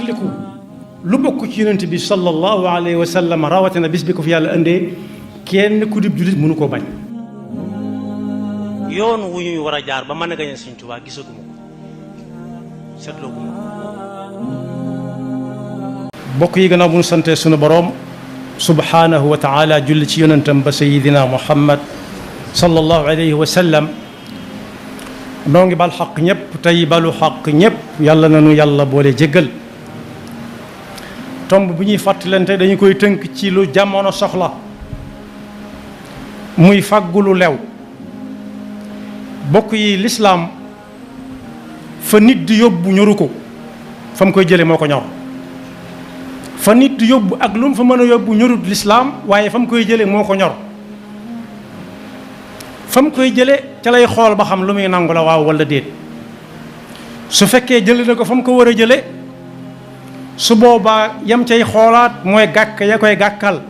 fàttaliku lu bokk ci yonent bi sallallahu alayhi wa sallam rawatina bis bi ko fi yàlla indee kenn ku dib jullit mënu koo bañ. yoon wu ñuy war a jaar ba mën a gañe Sëñ Tuubaa gisaguma ko seetlooguma ko. bokk yi gannaaw bu ñu santee sunu boroom subhaanahu wa taala julli ci yonentam ba sayidina muhammad sallallahu alayhi wa sallam noo ngi bal xaq ñëpp tey balu xaq ñëpp yàlla na nu yàlla boole jéggal. tomb bu ñuy fàttalante dañu koy tënk ci lu jamono soxla muy fàggu lu lew. bokk yi lislaam fa nit di yóbbu ñoru ko fa mu koy jële moo ko ñor. fa nit di yóbbu ak lu mu fa mën a yóbbu ñorut lislaam waaye fa mu koy jële moo ko ñor. fa mu koy jële ca lay xool ba xam lu muy nangu la waaw walla déet. su fekkee jële na ko fa mu ko war a jële su boobaa yam cay xoolaat mooy gàkk ya koy gàkkal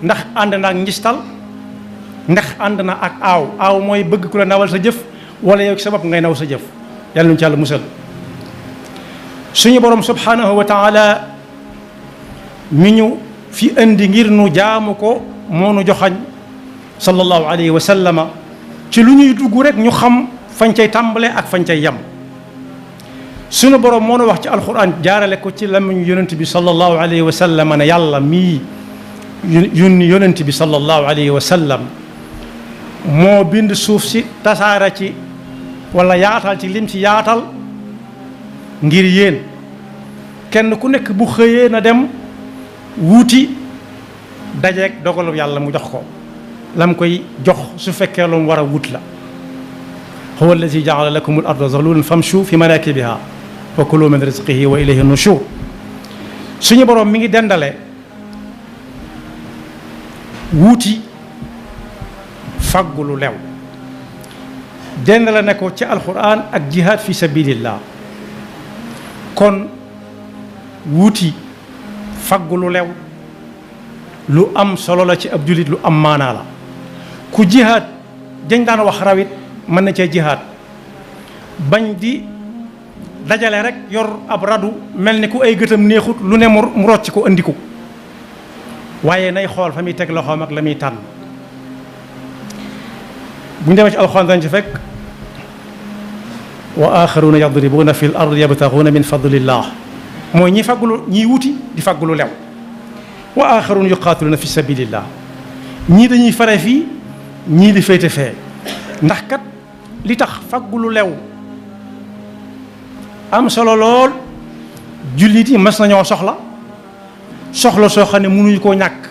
ndax ànd na ak njistal ndax ànd na ak aaw mooy bëgg ku la nawal sa jëf wala yow ci sa bopp ngay naw sa jëf yàlla nu ci yàlla musal. suñu borom subhanahu wa taala mi ñu fi indi ngir nu jaamu ko moo nu joxañ sallallahu alayhi wa sallama ci lu ñuy dugg rek ñu xam fañ cay tàmbale ak fañ cay yem. suñu borom moo nu wax ci alquran jaarale ko ci lamiñu yonent bi sallallahu alayhi wa sallam ne yàlla mii yónni yonent bi sallallahu alayhi wa sallam moo bind suuf si tasaara ci wala yaatal ci lim ci yaatal ngir yéen kenn ku nekk bu xëyee na dem wuuti dajeeg dogalu yàlla mu jox ko lam koy jox su fekkee lu mu war a wut la. huwa allazi jaala lakum al arda zalulan famshu fi manakibiha wa kulu min rizqihi wa ilayhi nushur. suñu boroom mi ngi dendale wuuti faggu lu lew dendale ne ko ci alquran ak jihad fi sabilillah. kon wuuti faggu lu lew lu am solo la ci ab jullit lu am maanaa la. ku jihad dañ daan wax rawit mën na cee jihaad bañ di dajale rek yor ab radu mel ni ku ay gëtam neexut lu ne mu rocc ko andi ko waaye nay xool fa muy teg loxoom ak la muy tànn. bu ñu demee ci alxuraan dañ ci fekk wa axaruuna yadribuuna fi l ard yabtaxuuna min fadlillah mooy ñi faggulu ñiy wuti di faggulu lew. wa axaruuna yuqaatiluuna fi sabilillah ñii dañuy fare fii ñii di féete fee ndax kat li tax faggulu lew am solo lool jullit yi mas nañoo soxla soo xam ne mënuñu koo ñàkk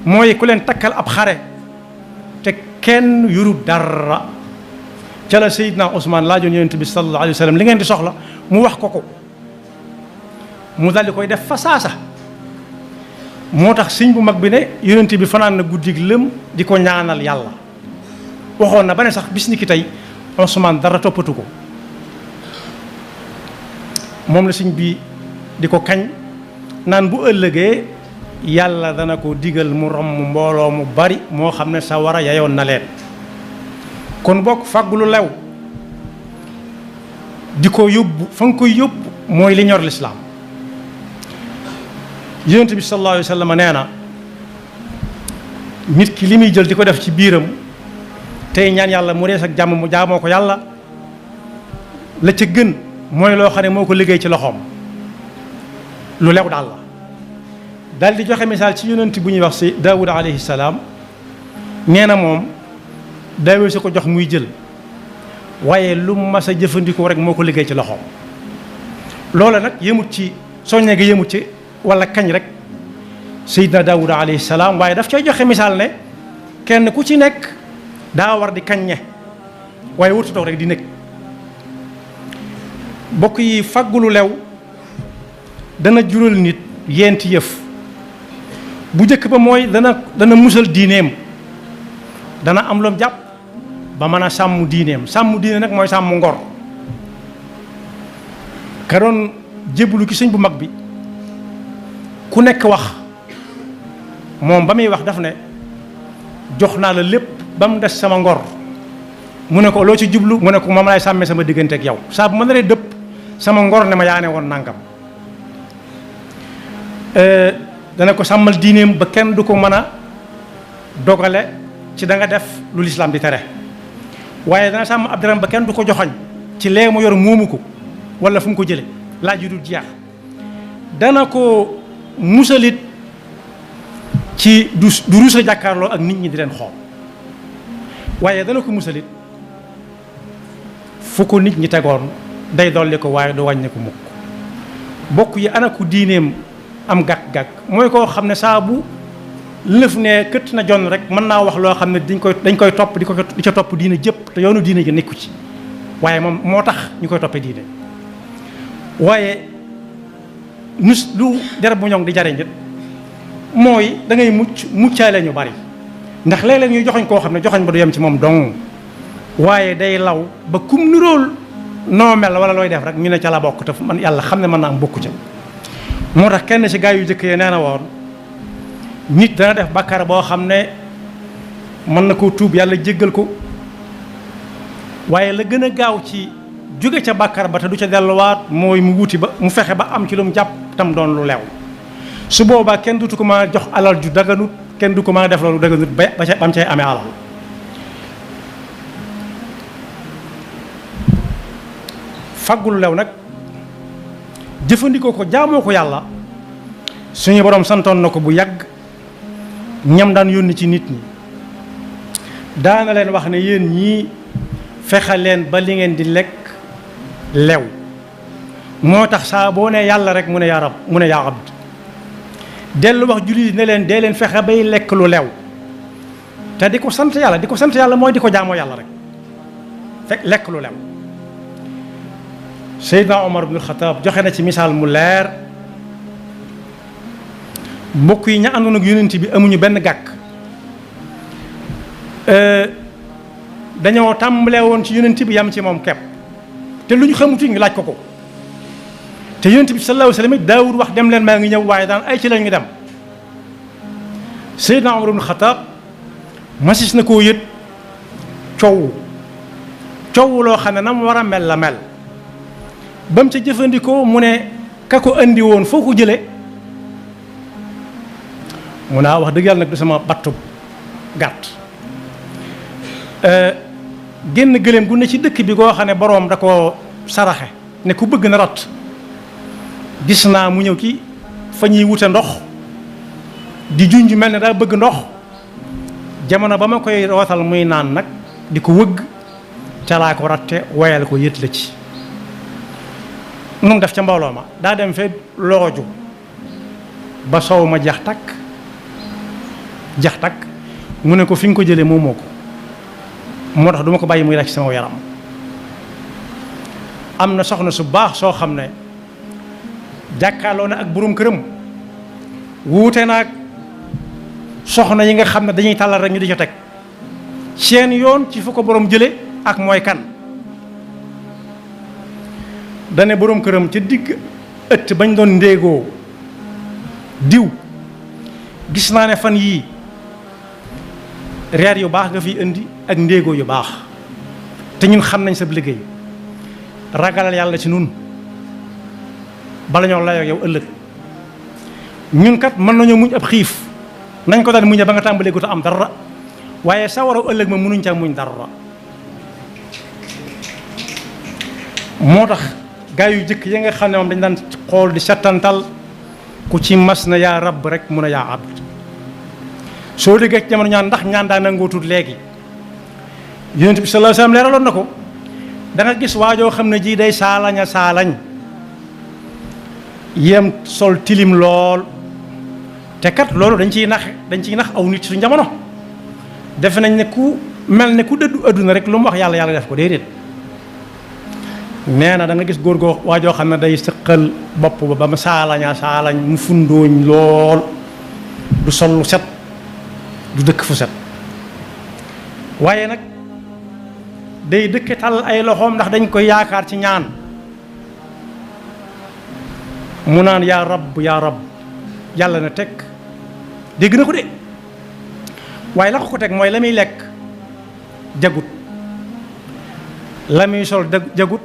mooy ku leen takkal ab xare te kenn yurub dara ca la Seydina Ousmane laajoon yonent bi sallallahu alayhi wa sallam li ngeen di soxla mu wax ko mu daldi koy def fa saasa. moo tax sëñ bu mag bi ne yonent bi fanaan na guddig lëm di ko ñaanal yàlla waxoon na ba ne sax bis ni ki tey Ousmane dara toppatu ko. moom la sëñ bi di ko kañ naan bu ëllëgee yàlla dana ko digal mu romb mbooloo mu bari moo xam ne sa war a yayoon na leen. kon bokk fàggu lu lew di ko yóbbu fa nga koy yóbbu mooy li ñor lislaam. yonent bi sallallahu alayhi wa sallam nee na nit ki li muy jël di ko def ci biiram tey ñaan yàlla mu rees ak jàmm mu jaamoo ko yàlla la ca gën mooy loo xam ne moo ko liggéey ci loxoom lu lew daal la. daal di joxe misaal ci yonent bu ñuy wax si Daawuda alayhi salaam nee na moom daawee su ko jox muy jël waaye lu mas a jëfandikoo rek moo ko liggéey ci loxoom. loola nag yëmut ci soññe gi yëmut ci wala kañ rek Seydina Daawuda alayhi salaam waaye daf cay joxe misaal ne kenn ku ci nekk daa war di kaññe waaye wurtu toog rek di nekk. bokk yi faggulu lew dana jural nit yenti yëf. bu njëkk ba mooy dana musal diineem dana am loom jàpp ba mën a sàmm diineem sàmm diine nag mooy sàmm ngor. ka doon jébbalu ki sëñ bu mag bi ku nekk wax moom ba muy wax daf ne jox naa la lépp ba mu des sama ngor mu ne ko loo ci jublu mu ne ko moom laay sàmmee sama diggante ak yow saa bu ma naree dëpp sama ngor ne ma yaane woon nangam dana ko sàmmal diineem ba kenn du ko mën a dogale ci da nga def lu lislaam di tere waaye dana sàmm ab deram ba kenn du ko joxoñ ci lee mu yor moomu ko wala fu mu ko jële laaj yu dul jeex dana ko musalit ci du rus a jàkkaarloo ak nit ñi di leen xool waaye dana ko musalit fu ko nit ñi tegoon day dolli ko waaye du wàññi ko mukk bokk yi ana ku diineem am gàkk-gàkk mooy koo xam ne saa bu lëf ne këtt na jonn rek mën naa wax loo xam ne dañ koy topp di ca topp diine jëpp te yoonu diine ji nekku ci waaye moom moo tax ñu koy toppee diine waaye nus lu jarab bu ñoŋ di jariñ nit mooy da ngay muccaale ñu bari ndax léeg-léeg ñuy joxoñ koo xam ne joxoñ ba du yem ci moom dong waaye day law ba kum nirool noo mel wala looy def rek ñu ne ca la bokk te man yàlla xam ne mën naa am bokku ca moo tax kenn ci gaa yu jëkk yee nee na woon nit dana def bàkkaar boo xam ne mën na koo tuub yàlla jéggal ko waaye la gën a gaaw ci jóge ca bàkkaar ba te du ca delluwaat mooy mu wuti ba mu fexe ba am ci lu mu jàpp tam doon lu leew su boobaa kenn dutu ko mën a jox alal ju daganut kenn du ko mën a def loolu daganut ba bam cay amee alal faggul lew nag jëfandikoo ko jaamoo ko yàlla suñu borom santoon na ko bu yàgg ñam daan yónni ci nit ñi daana leen wax ne yéen ñii fexe leen ba li ngeen di lekk lew moo tax saa boo ne yàlla rek mu ne yaa rab mu ne yaa abd dellu wax jullit ne leen dee leen fexe bay lekk lu lew te di ko sant yàlla mooy di ko jaamoo yàlla rek fekk lekk lu lew Seydina Omar ibnul Xataab joxe na ci misaal mu leer mbokk yi ña àndoon ak yonent bi amuñu benn gàkk dañoo tàmbalee woon ci yonent bi yam ci moom kepp te lu ñu xamutu ñu laaj ko te yonent bi sallallahu alayhi wa sallam daawud wax dem leen maa ngi ñëw waaye daan ay ci la ñu dem Seydina Omar ibnul Xataab masis na koo yët coow loo xam ne na mu war a mel la mel ba mu ca jëfandikoo mu ne ka ko andi woon foo ko jële mu naa wax dëgg yàlla nag du sama battu gàtt génn gëléem gu ne ci dëkk bi koo xam ne boroom da ko saraxe ne ku bëgg na rat gis naa mu ñëw ki fa ñuy wute ndox di junj mel ne daa bëgg ndox jamono ba ma koy rootal muy naan nag di ko wëgg ca laa ko ratte woyal ko yët la ci nu mu def ca mbooloo ma daa dem fee looju ba soow ma jax takk mu ne ko fi nga ko jëlee moomoo ko moo tax duma ko bàyyi muy rek ci sama yaram am na soxna su baax soo xam ne jàkkaarloo na ak boroom këram wuute naag soxna yi nga xam ne dañuy tàllal rek ñu di ca teg seen yoon ci fu ko boroom jële ak mooy kan dane boroom këram ca digg ëtt bañ doon ndéegoo diw gis naa ne fan yii reer yu baax nga fi indi ak ndéegoo yu baax te ñun xam nañ sa liggéey ragalal yàlla ci nun bala ñoo layoo yow ëllëg ñun kat mën nañoo muñ ab xiif nañ ko daan muñe ba nga tàmbalee ko te am dara waaye sa waraw ëllëg ma mënuñ ca muñ dara moo tax gaa yu jëkk yi nga xam ne moom dañ daan xool di settantal ku ci mas na yaa rab rek mun a yaa abd soo déggee ci jamono ñaan ndax ñaan daa nangoo tuut léegi yonent bi sallallahu alayhi wasallam leeraloon na ko da nga gis waajoo xam ne ji day saalañ yem sol tilim lool te kat loolu dañ ciy nax aw nit suñu jamono defe nañ ne ku mel ne ku dëddu adduna rek lu mu wax yàlla def ko déedéet nee na da nga gis góor goo waajoo xam ne day sëqal bopp ba mu saalañ mu fundooñ lool du sol lu set du dëkk fu set waaye nag day dëkke tal ay loxoom ndax dañ koy yaakaar ci ñaan mu naan yaa rab yàlla na teg dégg na ko de waaye la ko teg mooy la muy lekk jagut la muy sol jagut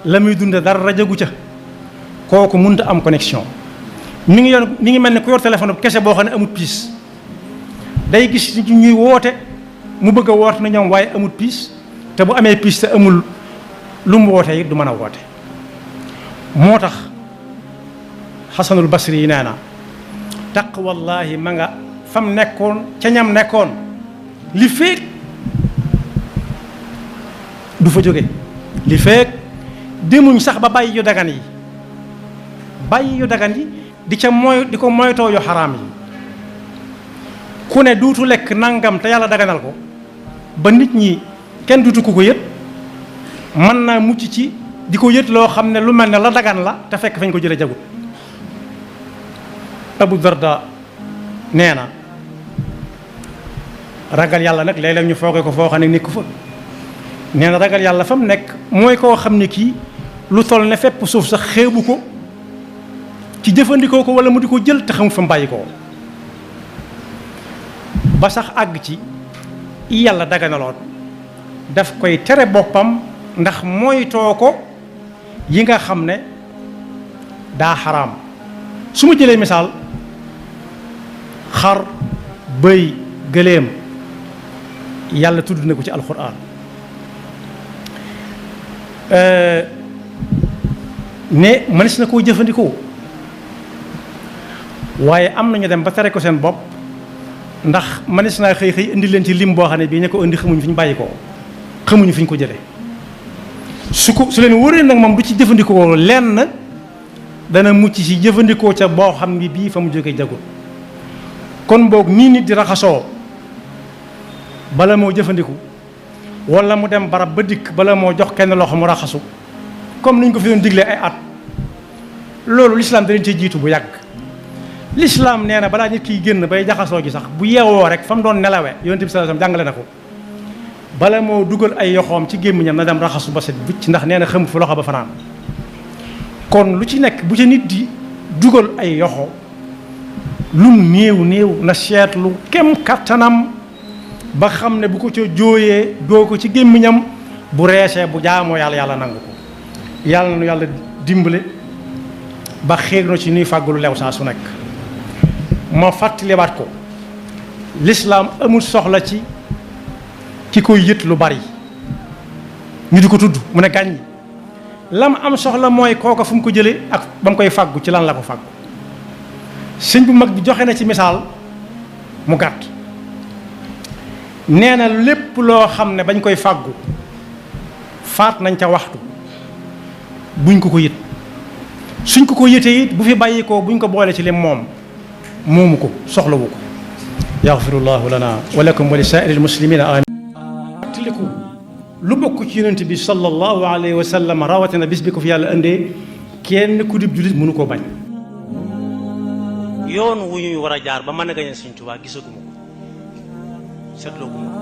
la muy dunde dara jagu ca kooku mënta am connexion mi ngi mel ni ku yor téléphone bu kese boo xam ne amut piis day gis nit ñuy woote mu bëgg a woote na ñoom waaye amut piis te bu amee piis te amul lu mu woote it du mën a woote. moo tax xasanul basri yi nee na taqwallahi ma nga fam nekkoon ca ñam nekkoon li feek du fa jóge li feek demuñ sax ba bàyyi yu dagan yi di ca di ko moytoo yu xaraam yi. ku ne duutu lekk nangam te yàlla daganal ko ba nit ñi kenn duutu ko yët mën naa mucc ci di ko yët loo xam ne lu mel ne la dagan la te fekk fañ ko jële jagut. Abu Darda nee na ragal yàlla nag léeg-léeg ñu fooge ko foo xam ne nekku fa. nee na ragal yàlla fa mu nekk mooy koo xam ne kii lu toll ne fépp suuf sax xeebu ko ci jëfandikoo ko wala mu di ko jël te xamul fa mu bàyyi ko ba sax àgg ci yàlla daganaloon daf koy tere boppam ndax moytoo ko yi nga xam ne daa xaraam. su ma jëlee misaal xar bëy gëléem yàlla tudd na ko ci alxuraan ne mënees na koo jëfandikoo waaye am nañu dem ba tere ko seen bopp ndax mënees naa xëy indi leen ci lim boo xam ne bii ñu ko indi xamuñu fi ñu bàyyi ko xamuñu fi ñu ko jëlee su leen wóoree nag moom du ci jëfandikoo lenn dana mucc ci jëfandikoo ca boo xam ne bii fa mu jógee jagul. kon boog nii nit di raxasoo bala moo jëfandiku wala mu dem barab ba dikk bala moo jox kenn loxo mu raxasu comme niñ ko fi doon diglee ay at loolu lislaam da leen ci jiitu bu yàgg. lislaam nee na balaa nit kiy génn bay jaxasoo ji sax bu yeewoo rek fa mu doon nelawee yonent bi sallallahu alayhi wasallam jàngale na ko bala moo dugal ay yoxoom ci gémmiñam na dem raxasu ba set wicc ndax nee na xamut fu loxo ba fanaan. kon lu ci nekk bu ca nit di dugal ay yoxo lum néew na seetlu kem kattanam ba xam ne bu ko ca jooyee doo ko ci gémmiñam bu reesee bu jaamoo yàlla nangu ko. yàlla na nu yàlla dimbale ba xéeg na ci nuy fàggulu lew saa su nekk. ma fàttaliwaat ko lislaam amul soxla ci ki koy yët lu bari ñu di ko tudd mu ne gàññi lam am soxla mooy kooka fu mu ko jëlee ak ba mu koy fàggu ci lan la ko fàggu. sëñ bu mag bi joxe na ci misaal mu gàtt nee na lépp loo xam ne bañ koy fàggu faat nañ ca waxtu buñ ko yët suñ ko yëtee it bu fi bàyyi ko buñ ko boole ci lim moomu ko soxlawu ko. yaxfirullahu lana wa lakum wa li saa'iril muslimina amin. fàttaliku lu bokk ci yonent bi sallallahu alayhi wa sallam rawatina bis bi ko fi yàlla indee kenn ku dib jullit mënu koo bañ. yoon wu ñuy war a jaar ba mën a gañe Sëñ Tuubaa gisaguma ko seetloo guma ko